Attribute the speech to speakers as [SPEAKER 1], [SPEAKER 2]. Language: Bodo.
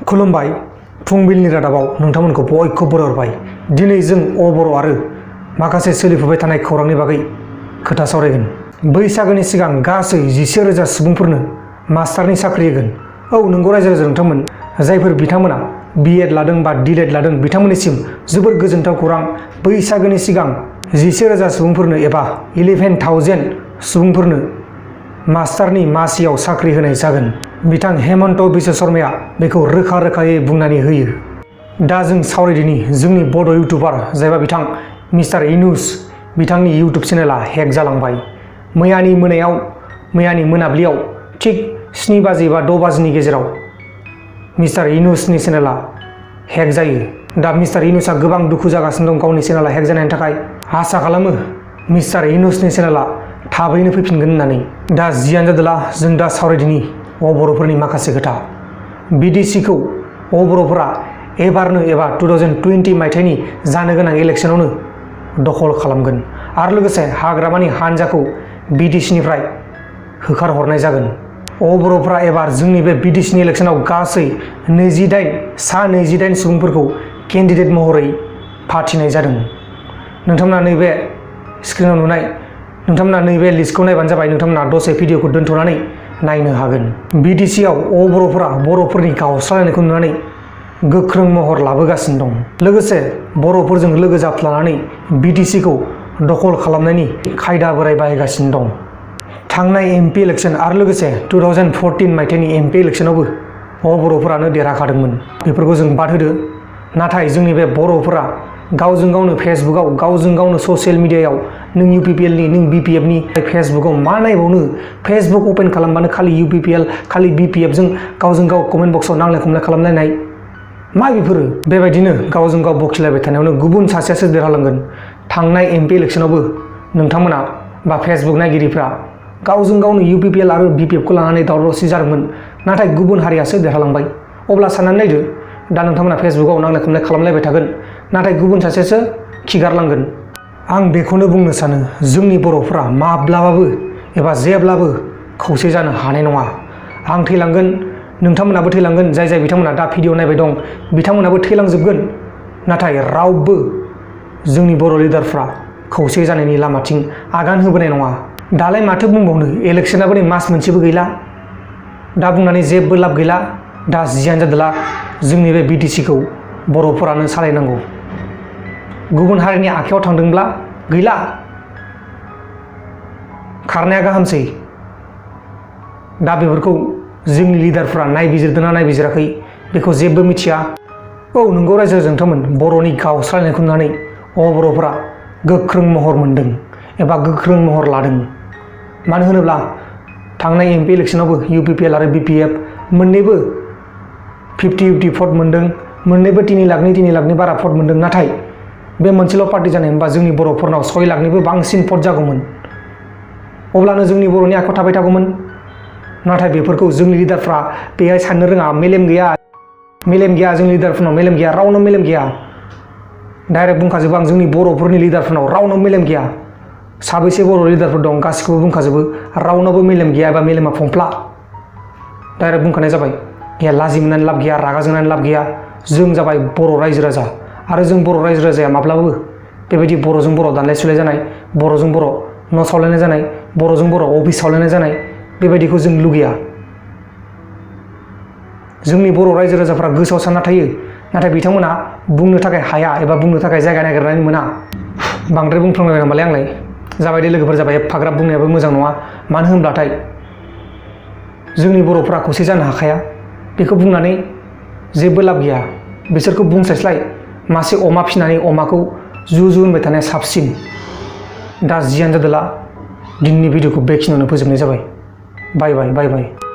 [SPEAKER 1] खुलुमबाय फुंबिलिनि रादाबाव नोंथांमोनखौ बयखौबो बरायहरबाय। दिनै जों बर' आरो माखासे सोलिफुबाय थानाय खौरांनि बागै खोथा सावरायगोन। बैसागोनि सिगां गासै 11,000 सुबुंफोरनो मास्टारनि साख्रि होगोन। औ नंगौ रायजो राजा नोंथांमोन, जायफोर बिथांमोना B.Ed लादों बा D.Led लादों बिथांमोननिसिम जोबोर गोजोनथाव खौरां। बैसागोनि सिगां 11,000 सुबुंफोरनो एबा 11,000 सुबुंफोरनो मास्टारनि मासियाव साख्रि होनाय जागोन। बिथां हेमन्त बिश्व शर्माया बेखौ रोखा रोखायै बुंनानै होयो। दा जों सावरायदिनि जोंनि बड' इउटुबार जायबा बिथां मिस्टार इनुस, बिथांनि इउटुब चेनेला हेक जालांबाय। मैयानि मोनाबिलियाव थिग 7 बाजि बा 6 बाजिनि गेजेराव मिस्टार इनुसनि चेनेला हेक जायो। दा मिस्टार इनुसआ गोबां दुखु जागासिनो दं गावनि चेनेला हेक जानायनि थाखाय। आसा खालामो मिस्टार इनुसनि चेनेला थाबैनो फैफिनगोन होननानै। दा जियानो जादोला जों दा सावरायदिनि बर'फोरनि माखासे खोथा। BDCखौ बर'फोरा एबारनो एबा 2020 मायथाइनि जानो गोनां इलेक्सनावनो दखल खालामगोन आरो लोगोसे हाग्रामानि हानजाखौ BDCनिफ्राय होखारहरनाय जागोन। बर'फोरा एबार जोंनि बे BDCनि इलेक्सनाव गासै 28 सुबुंफोरखौ केन्डिडेट महरै फाथिनाय जादों। नोंथांमोना नैबे स्क्रिनाव नुनाय नोंथांमोना नैबे लिस्टखौ नायबानो जाबाय। नोंथांमोना दसे भिडिअखौ दोन्थ'नानै नायनो हागोन। BDCआव बर'फोरा बर'फोरनि गावस्रालायनायखौ नुनानै गोख्रों महर लाबोगासिनो दं। लोगोसे बर'फोरजों लोगो जाफ्लानानै BDCखौ दखल खालामनायनि खायदा बोराय बाहायगासिनो दं। थांनाय MP इलेक्सन आरो लोगोसे 2014 मायथाइनि MP इलेक्सनावबो बर'फोरानो देरहाखादोंमोन। बेफोरखौ जों बाद होदो। नाथाय जोंनि बे बर'फोरा गावजों गावनो फेसबुकआव गावजों गावनो ससियेल मिडियायाव नों UPPLनि नों BPFनि फेसबुकआव मा नायबावनो, फेसबुक अपेन खालामबानो खालि UPPL खालि BPFजों गावजों गाव कमेन्ट बक्सआव नांलाय खमलाय खालामलायनाय मा बेफोरो। बेबायदिनो गावजों गाव बखिलायबाय थानायावनो गुबुन सासेयासो देरहालांगोन। थांनाय MP इलेक्सनावबो नोंथांमोना बा फेसबुक नायगिरिफ्रा गावजों गावनो UPPL आरो BPFखौ लानानै दावराव दावसि जादोंमोन, नाथाय गुबुन हारियासो देरहालांबाय। अब्ला साननानै नायदो, दा नोंथांमोना फेसबुकआव नांलाय खमलाय खालामलायबाय थागोन, नाथाय गुबुन सासेयासो खिगारलांगोन। आं बेखौनो बुंनो सानो, जोंनि बर'फ्रा माब्लाबाबो एबा जेब्लाबो खौसे जानो हानाय नङा। आं थैलांगोन, नोंथांमोनाबो थैलांगोन, जाय बिथांमोना दा भिडिअ नायबाय दं बिथांमोनाबो थैलांजोबगोन, नाथाय रावबो जोंनि बर' लिडारफ्रा खौसे जानायनि लामाथिं आगान होबोनाय नङा। दालाय माथो बुंबावनो, इलेक्सनाबो नै मास मोनसेबो गैला, दा बुंनानै जेबो लाब गैला। दा जियानो जादोला जोंनि बे BDCखौ बर'फोरानो सालायनांगौ। गुबुन हारिनि आखायाव थांदोंब्ला गैला, खारनाया गाहामसै। दा बेफोरखौ जोंनि लिडारफ्रा नायबिजिरदोंना नायबिजिराखै बेखौ जेबो मिथिया। औ नंगौ रायजो राजा नोंथांमोन, बर'नि गावस्रालायनायखौ नुनानै बर'फोरा गोख्रों महर मोनदों एबा गोख्रों महर लादों। मानो होनोब्ला थांनाय MP इलेक्सनावबो UPPL आरो BPF मोननैबो 50-50 भट मोनदों, मोननैबो 3 लाखनि बारा भट मोनदों। नाथाय बे मोनसेल' पार्टि जानाय मोनबा जोंनि बर'फोरनाव 6 लाखनिबो बांसिन भट जागौमोन, अब्लानो जोंनि बर'नि आखायाव थाबाय थागौमोन। नाथाय बेफोरखौ जोंनि लिडारफ्रा बेहाय साननो रोङा, मेलेम गैया जोंनि लिडारफोरनाव मेलेम गैया, रावनाव मेलेम गैया। डाइरेक्ट बुंखाजोबो आं, जोंनि बर'फोरनि लिडारफोरनाव रावनाव मेलेम गैया। साबैसे बर' लिडारफोर दं गासिखौबो बुंखाजोबो, रावनावबो मेलेम गैया एबा मेलेमा फंफ्ला। डाइरेक्ट बुंखानाय जाबाय, गैया लाजि मोननानै लाब गैया, रागा जोंनानै लाब गैया। जों जाबाय बर' रायजो राजा आरो जों बर' रायजो राजाया माब्लाबाबो बेबायदि बर'जों बर' दानलाय सुलाय जानाय, बर'जों बर' न' सावलायनाय जानाय, बर'जों बर' अफिस सावलायनाय जानाय बेबायदिखौ जों लुगैया। जोंनि बर' रायजो राजाफ्रा गोसोआव सानना थायो, नाथाय बिथांमोना बुंनो थाखाय हाया एबा बुंनो थाखाय जायगा नागिरनानै मोना। बांद्राय बुंफ्लांबाय नामालाय आंलाय। जाबाय दे लोगोफोर जाबाय, एफाग्राब बुंनायाबो मोजां नङा। मानो होनब्लाथाय जोंनि बर'फ्रा खौसे जानो हाखाया, बेखौ बुंनानै जेबो लाब गैया। बिसोरखौ बुंस्लायस्लाय मासे अमा फिसिनानै अमाखौ जु होनबाय थानाया साबसिन। दा जियानो जादोला दिनैनि भिडिअखौ बेखिनियावनो फोजोबनाय जाबाय। बाय बाय।